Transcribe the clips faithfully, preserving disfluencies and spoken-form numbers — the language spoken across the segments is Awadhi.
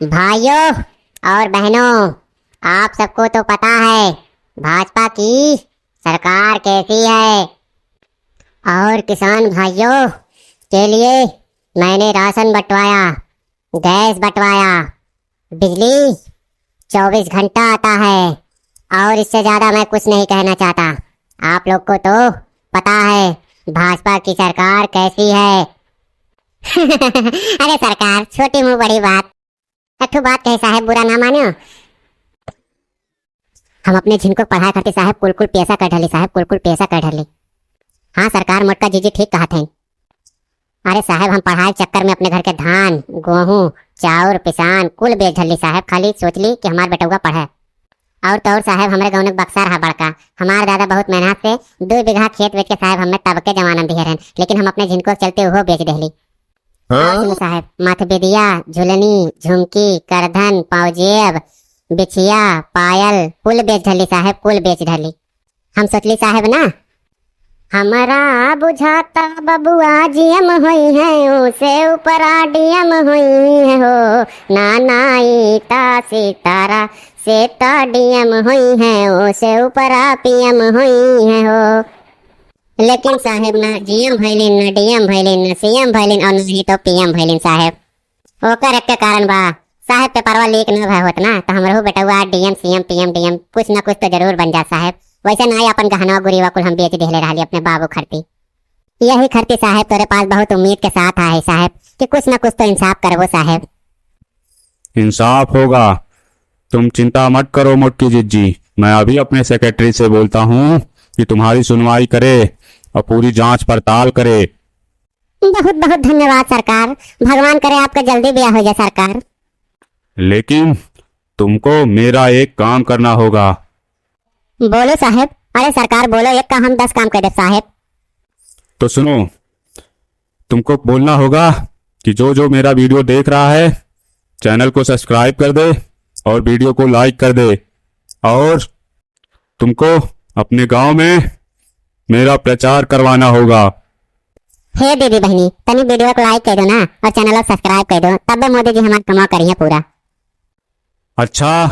भाइयों और बहनों, आप सबको तो पता है भाजपा की सरकार कैसी है। और किसान भाइयों के लिए मैंने राशन बंटवाया, गैस बंटवाया, बिजली चौबीस घंटा आता है, और इससे ज्यादा मैं कुछ नहीं कहना चाहता। आप लोग को तो पता है भाजपा की सरकार कैसी है। अरे सरकार, छोटी मुंह बड़ी बात। एक ठो बात कहे साहेब, बुरा ना मानियो। हम अपने झिनको पढ़ाए खातिर साहेब कुल कुल पेशा कर ढली साहेब, कुल कुल पेशा कर ढली। हाँ सरकार, मोटका जीजी ठीक कहत हैं। अरे साहेब, हम पढ़ाई चक्कर में अपने घर के धान, गोहूँ, चाउर, पिसान कुल बेच ढली साहेब, खाली सोच ली कि हमार बेटउआ पढ़े। और तो और साहेब, हमरे गाँव में बक्सर है बड़का, हमार दादा बहुत मेहनत से दो बीघा खेत बेच के साहेब हमें तब के जमाना दिए रहन, लेकिन हम अपने झिनको के चलते उहो बेच देहली। हाँ? और सुनो साहेब, माथे बिदिया, झुलनी, झुमकी, करधन, पावजेब, बिछिया, पायल, कुल बेच ढली साहेब, कुल बेच ढली। हम सोचली साहेब ना, हमरा बुझाता बबुआ जीएम होई है, ओसे ऊपरा डीएम होई है हो, ना ना ई ता सितारा से ता डीएम होई है, ओसे ऊपरा पीएम होई है हो। लेकिन साहेब ना जीएम भइलिन, ना डीएम भइलिन, ना सीएम भइलिन और ना ही तो पीएम भइलिन साहेब। ओकर एक के कारण बा, साहेब पेपरवा लीक न भय होत ना, तो हमरहू बेटउआ डीएम, सीएम, पीएम, डीएम कुछ न कुछ तो जरूर बन जात साहेब। वैसे ना अपन गहनवा गुरीवा कुल हम बेच देहले रहली अपने बाबू खरती। यही खरती साहेब तोरे पास बहुत उम्मीद के साथ आए साहेब कि कुछ न कुछ तो इंसाफ करबो साहेब। इंसाफ होगा, तुम चिंता मत करो मोटकी जिज्जी, मैं अभी अपने सेक्रेटरी से बोलता हूँ कि तुम्हारी सुनवाई करे और पूरी जांच पड़ताल करे। बहुत बहुत धन्यवाद सरकार, भगवान करे आपका जल्दी ब्याह हो जाए सरकार। लेकिन तुमको मेरा एक काम करना होगा। बोलो साहेब। अरे सरकार बोलो, एक का हम दस काम कर दे साहेब। तो सुनो, तुमको बोलना होगा कि जो जो मेरा वीडियो देख रहा है, चैनल को सब्सक्राइब कर दे और वीडियो को लाइक कर दे, और तुमको अपने गांव में मेरा प्रचार करवाना होगा। हे दीदी बहनी, तनी वीडियो को लाइक कर दो ना और चैनल को सब्सक्राइब कर दो, तब मोदी जी हमार कमवा करिए पूरा। अच्छा,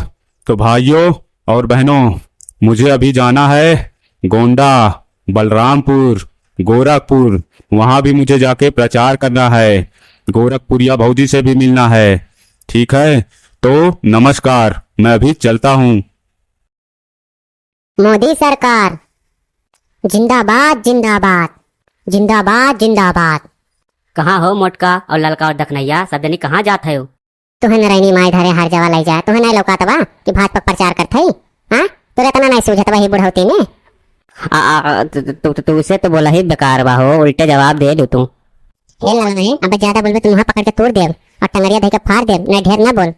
तो भाइयों और बहनों, मुझे अभी जाना है गोंडा, बलरामपुर, गोरखपुर, वहां भी मुझे जाके प्रचार करना है, गोरखपुरिया भौजी से भी मिलना है। ठीक है, तो नमस्कार, मैं अभी चलता हूँ। मोदी सरकार जिंदाबाद, जिंदाबाद, जिंदाबाद, जिंदाबाद। कहाँ हो मोटका और ललका और दखनैया, सब जनी कहाँ जात है हो? तुहे नरैनी माई धरे हर जवा लई जाए, तुहे नहीं लौकात बा कि भाजपा प्रचार करत हई? हाँ, तोरे इतना नहीं सूझत बा ही बुढ़ौती में। आ, आ, आ, तू, तू, तू, तू उसे तो बोला ही बेकार बा हो, उल्टे जवाब दे दू तू। हे लड़ाई, अब ज्यादा बोलबे तो मुँह पकड़ के तोड़ देब और टंगरिया धई के फाड़ देब, नहीं ढेर ना बोल।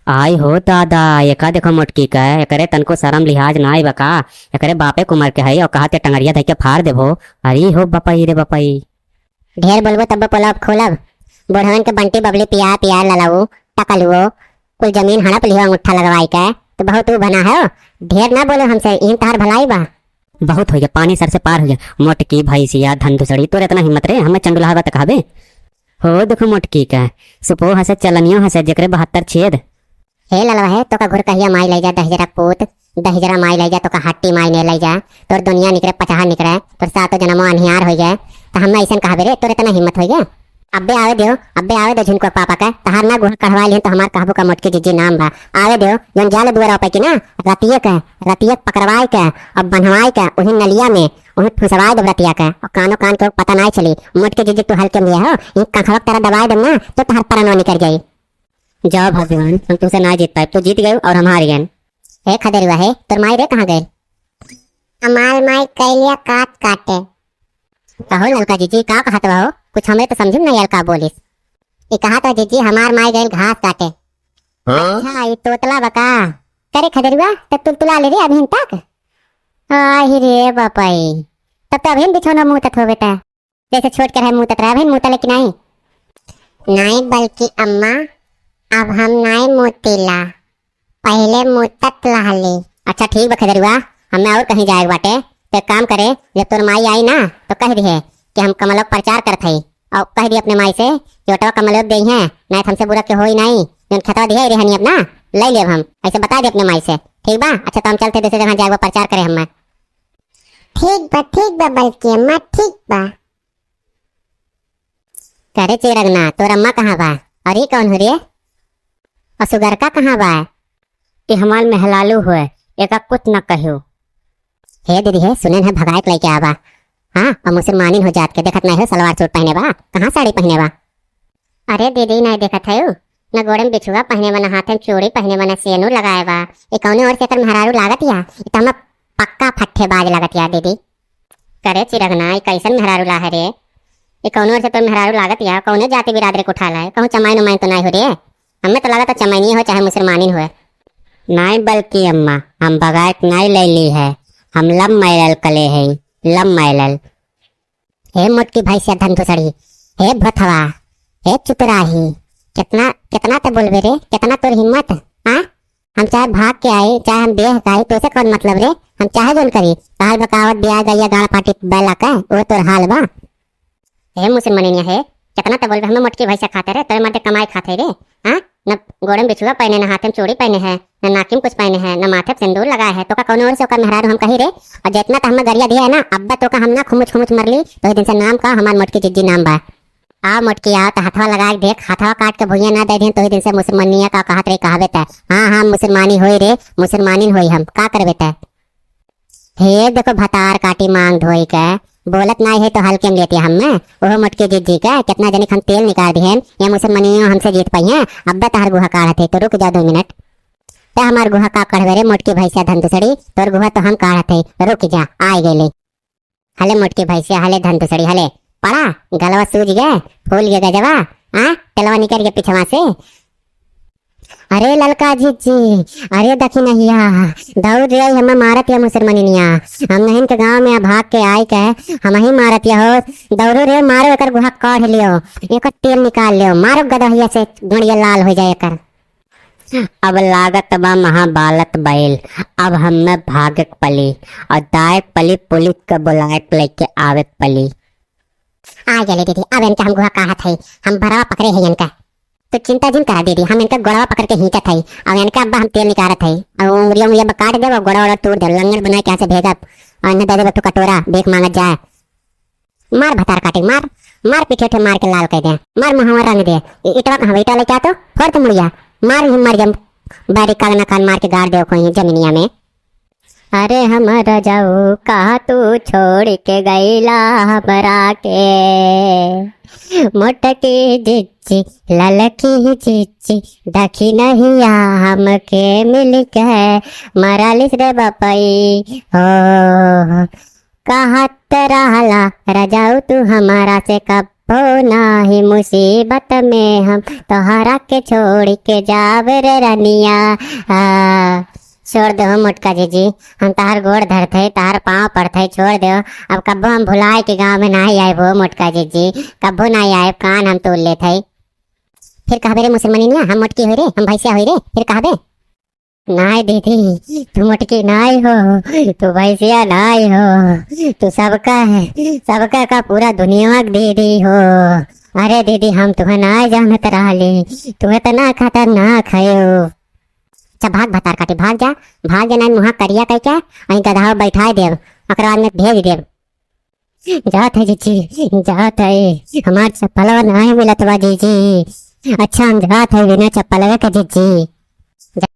आई हो दादा, एका देखो मोटकी का, एकरे तनको शरम लिहाज नाई बा का? एकरे बापे कुमर के हई और कहा ते टंगरिया धई के फाड़ देबो। अरे हो बपई रे बपई। ढेर बोलबो तब पोलब खोलब। बुढ़वन के बंटी बबली पिया पिया ललाऊ, टकलुओ, कुल जमीन हड़प लिहो अंगूठा लगवाई के, तो बहुत ऊ बना है। ढेर ना बोलो हमसे, इन तहार भलाई बा। बहुत हो गया, पानी सर से पार हो गया। मोटकी भैंसिया धन दुसड़ी, तोर इतना हिम्मत रे, हमें चंडुलहा बा त कहबे। हो देखो मोटकी का, सुपो हसे चलनियो हसे जेकरे बहत्तर छेद। हे ललवा हे, तोका घुरकहिया माई लई जा दहिजरा पूत, दहिजरा माई लई जा तोका हट्टी माई ने लई जा, तोर दुनिया निकरे पचहा निकरे, तोर सातो जनमो अनहियार होई गए, त हम अइसन कहबे रे, तोर इतना हिम्मत होई गए। अब्बे आवे दियो, अब्बे आवे दो झिनको पापा का, तहार ना गुहा कढ़वा लिहन तो हमार कहबू का मोटकी जिज्जी नाम बा। आवे दियो, जौन जाले दुआरा पे की ना, रतिये का, रतिये का पकड़वाए का, और बन्हवाए का, उही नलिया में, उही फुसवाए दो रतिया का, और कानो कान के पता नाई चली, मोटकी जिज्जी तू हल्के में हो, ये कंखवा के तरह दबाए देम ना, तो तहार परनवा निकल जाई। जाओ भगवान, हम तुमसे ना जीत पाए, तो जीत गए और हम हार गए। हे खदेरुआ हे, तोर माई रे कहाँ गए? हमार माई कैलिया काट काटे। कहो ललका जीजी, का कहत बा हो? कुछ हमरे तो समझ में नहीं आयल का बोलिस। ई कहत बा जीजी, हमार माई गइल घास काटे। हाँ? अच्छा, ई तोतला बा का? करे खदेरुआ, त तुलतुला ले रे अभिन तक। आही रे बापाई, तब तो अभिन बिछौना मुँह तक हो बेटा। जैसे छोट के रहे मुतत रहे, अभिन मुतले कि नाई? नाई बल्कि अम्मा, अब हम नाई मुतीला, पहिले मुतत लहली। अच्छा ठीक बा खदेरुआ, हमें और कहीं जाए के बाटे, तो एक काम करे, जब तोर माई आई ना तो कह दिहे कि हम कमलोक प्रचार करत हई, और कह दी अपने माई से कि ओटवा कमलोक देई हैं, नाई तो हमसे बुरा के होई नाई। जौन खेतवा दिहे रहनी अपना, लइ लेब हम, ऐसे बताइ दे अपने माई से, ठीक बा? अच्छा, तो हम चलत है दूसरे जगह जाए, वो प्रचार करे हमें। ठीक बा, ठीक बा बलकी अम्मा, ठीक बा। करे चिरगना, तोर अम्मा कहाँ बा? और ई कौन हो रे? और सुगरका कहाँ बा? ई हमार मेहलालू होए, एका कुछ न कहो। हे दीदी, हे सुनेन है भगाए के लइके आवा। हाँ, और मुसलमानिन हो जात के, देखत नहीं हो सलवार सूट पहने बा, कहाँ साड़ी पहने बा? अरे दीदी, नहीं देखत है, न गोड़े में बिछुआ पहने बा, न हाथे में चूड़ी पहने बा, न सेनूर लगाए बा। ये कौने ओर से एकर मेहरारू लागत या? ये तो हमें पक्का फट्ठेबाज लागत या दीदी। करे चिरगना, ई कैसन मेहरारू लाहे रे? ई कौनो ओर से तोर मेहरारू लागत या? कौने जाति बिरादरी के उठा लाए? कहूँ चमाइन उमाइन तो नाई हो रे? हमें तो लागत चमाइनिए हो चाहे मुसलमानिन हो। नाई बलकी अम्मा, हम बगायत नाई लैली है, हम लव मैरिज कले है, लव मैरिज। हे मोटकी भैंसिया धन धुसड़ी, हे भोथवा, हे चुतराही, कितना, कितना ते बोलबे रे, कितना तोर हिम्मत, हाँ? हम चाहे भाग के आई, चाहे हम देह के आई, तोसे कौन मतलब रे? हम चाहे जौन करी, काल बकावत बिया गइया गाड़ पाटी बैला का, वो तोर हाल बा। हे मुसलमानिनिया हे, कितना ते बोलबे, हमें मोटकी भैंसा खाते रे, तोरे मारे कमाई खाते रे, हाँ? न गोड़े में बिछुआ पहने, न हाथे में चूड़ी पहने है, न नाकी में कुछ पहने है, न माथे पे सिंदूर लगाए है, तो का कौनो ओर से ओकर मेहरारू हम कही रे? और जितना तो हमें गरिया दिया है ना, अब्बा तो का हम ना खुमुच खुमुच मरली, तो दिन से नाम का हमार मोटकी जिज्जी नाम बा। आ मोटकी, आ त हथवा लगा के देख, हथवा काट के भुइयां ना दे दें, तोही दिन से मुसलमानिया का कहत रही, कहबे त। हाँ, हाँ, मुसलमानी होई रे, मुसलमानिन होई हम, का करबे त? हे देखो भतार काटी मांग धोई के, बोलत नाई है तो हल्के में लेते हम में, ओहो मोटकी जिज्जी के, कितना जनिक हम तेल निकाल दिहेन, या मुसलमानियों हमसे जीत पाई हैं, अब बे तहार गुहा काढ़त है, तो रुक जा दो मिनट। ते हमार गुहा का कढ़बे रे मोटकी भैंसिया धन दुसड़ी, तोर गुहा तो हम काढ़त है, रुक जा, आए गेले। हले मोटकी भैंसिया, हले धन दुसड़ी, हले। पड़ा, गलवा सूज गए, फूल गए गजवा, आ, तेलवा निकल गए पिछवा से। अरे ललका जिज्जी, अरे दखिनहिया, दौड़ रे, हमें मारत या मुसरमनिनिया। हम नहीं के गाँव में भाग के आई के, हम ही मारत या हो। दौड़ो रे, मारो एकर गुहा काढ़ लियो, एकर तेल निकाल लियो, मारो गदहिया से गुड़िया लाल हो जाए एकर। अब लागत बा महाबालत बैल, अब हमें भागे के पली और दायक पली पुलिस के बुलाए के लेके आवे के पली। आ गेले दीदी, अब इनके हम गुहा काढ़त है, हम भरवा पकड़े है इनका। तो चिंता जिन करा दीदी, हम इनका गोड़वा पकड़ के खींचत है, अब इनका अब्बा हम तेल निकारत है, और उंगलिया उंगलिया काट देब, गोड़ा वोड़ा तोड़ देब, लंगड़ बनाए के यहाँ से भेजब, और इन्हें दे देब तो कटोरा, भीख मांगत जाए। मार भतार काटे, मार, मार पीठे उठे मार के लाल कर दे, मार मुहवा रंग दे। इ-, इटवा कहाँ बा? इटवा लेके आ तो, फोड़ दे मुड़िया, मार ही मर जाए, बारी कागना कान मार के गाड़ दे कोई जमीनिया में। अरे हमर जाऊ, कहाँ तू छोड़ के गईला हमरा के? मोटकी जिज्जी, ललकी जिज्जी, दखिनहिया हमके मिल के मरालिस रे बपई हो। कहत रहला रजाऊ तू हमारा से, कब्बो नाही मुसीबत में हम तोहरा के छोड़ के जाब रे रनिया। आ, छोड़ दे हो मोटका जिज्जी, हम तहार गोड़ धरत है, तहार पाँव पड़त है, छोड़ दे हो। अब कब्बो हम भुलाए के गाँव में नाही आए हो मोटका जिज्जी, कब्बो नाही आए, कान हम तोड़ लेत है। फिर कहबे रे मुसलमानिनिया, हम मोटकी होई रे, हम भैंसिया होई रे, फिर कहबे। नाय दीदी, तू मोटकी नाय हो, तू भैंसिया नाय हो, तू सबका है, सबका का पूरा दुनिया के दीदी हो। अरे दीदी, हम तुहे नाय जानत रहली, तू इतना खतरनाक है हो। अच्छा भाग भतार काटी, भाग जा, भाग जा, नाय मुहा करिया कह के, अहीं गदहा बैठाए देब, ओकरा बाद में भेज देब। जात है जिज्जी, जात है, हमार चप्पलवा नाय मिलत बा जिज्जी। अच्छा हम जात है बिना चप्पलवे के जिज्जी।